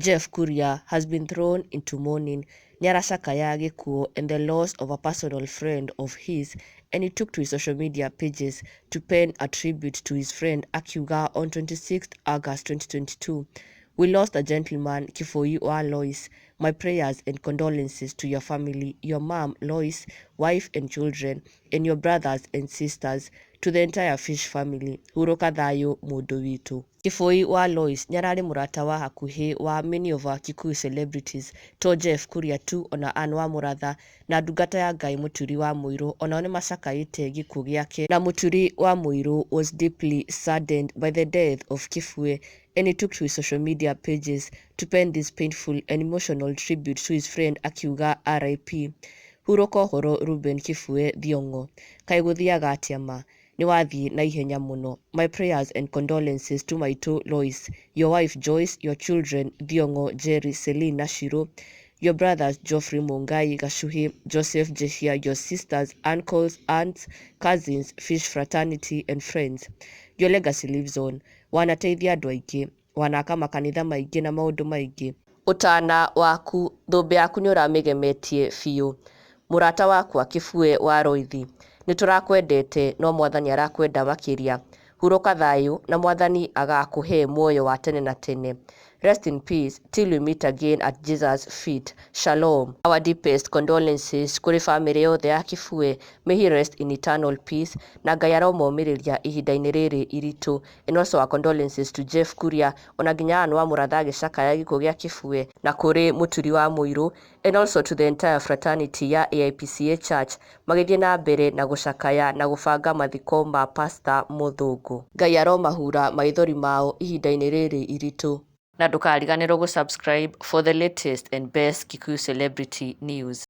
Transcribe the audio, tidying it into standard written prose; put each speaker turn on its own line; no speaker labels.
Jeff Kuria has been thrown into mourning. Nĩaracakaya gĩkuũ and the loss of a personal friend of his, and he took to his social media pages to pen a tribute to his friend, akiuga, "On 26th August 2022 we lost a gentleman, Kibui wa Lois. My prayers and condolences to your family, your mom Lois, wife and children, and your brothers and sisters, to the entire Fish family. Hurũka thayũ mũndũ witũ." Kibui wa Lois nĩararĩ mũrata wa hakuhĩ wa many of our Kikuyu celebrities, to Jeff Kuria tu, ona Ann wa Mũratha na ndungata ya Ngai Mũturi wa Mũirũ, onao nĩmacakaĩte gĩkuũ gĩake. Na Mũturi wa Mũirũ was deeply saddened by the death of Kibui, and he took to his social media pages to pen this painful and emotional tribute to his friend, akiuga, "RIP. Hurũka ũhoro Ruben Kibue Thiong'o. Kaĩ gũthiaga atĩa ma? Nĩ wathiĩ na ihenya mũno. My prayers and condolences to Maitũ Lois, your wife Joyce, your children Thiong'o, Jerry, Celine na Shiro, your brothers Geoffrey Mungai, Gachuhi, Joseph Jeshia, your sisters, uncles, aunts, cousins, Fish fraternity and friends. Your legacy lives on. Wanateithia andũ aingĩ, wanaka makanitha maingĩ na maũndũ maingĩ. Ũtana waku, thũmbĩ yaku nĩ ũramĩgemetie biũ. Mũrata wakwa Kibue wa Roithi, nĩ tũrakwendete, no Mwathani arakwenda makĩria. Hurũka thayũ na Mwathani agakũhe muoyo wa tene na tene. Rest in peace till we meet again at Jesus' feet. Shalom. Our deepest condolences kũrĩ famĩlĩ yothe ya Kibue. May he rest in eternal peace, na Ngai aromomĩrĩria ihinda-inĩ rĩrĩ iritũ. And also our condolences to Jeff Kuria, ona nginya Ann wa Mũratha agĩcakaya gĩkuũ gĩa Kibue, na kũrĩ Mũturi wa Mũirũ, and also to the entire fraternity ya AIPCA Church magĩthiĩ na mbere na gũcakaya na gũbanga mathiko ma Pastor Mũthũngũ. Ngai aromahura maithori mao ihinda-inĩ rĩrĩ iritũ. Na ndũkariganĩrwo gũsubscribe for the latest and best Kikuyu celebrity news.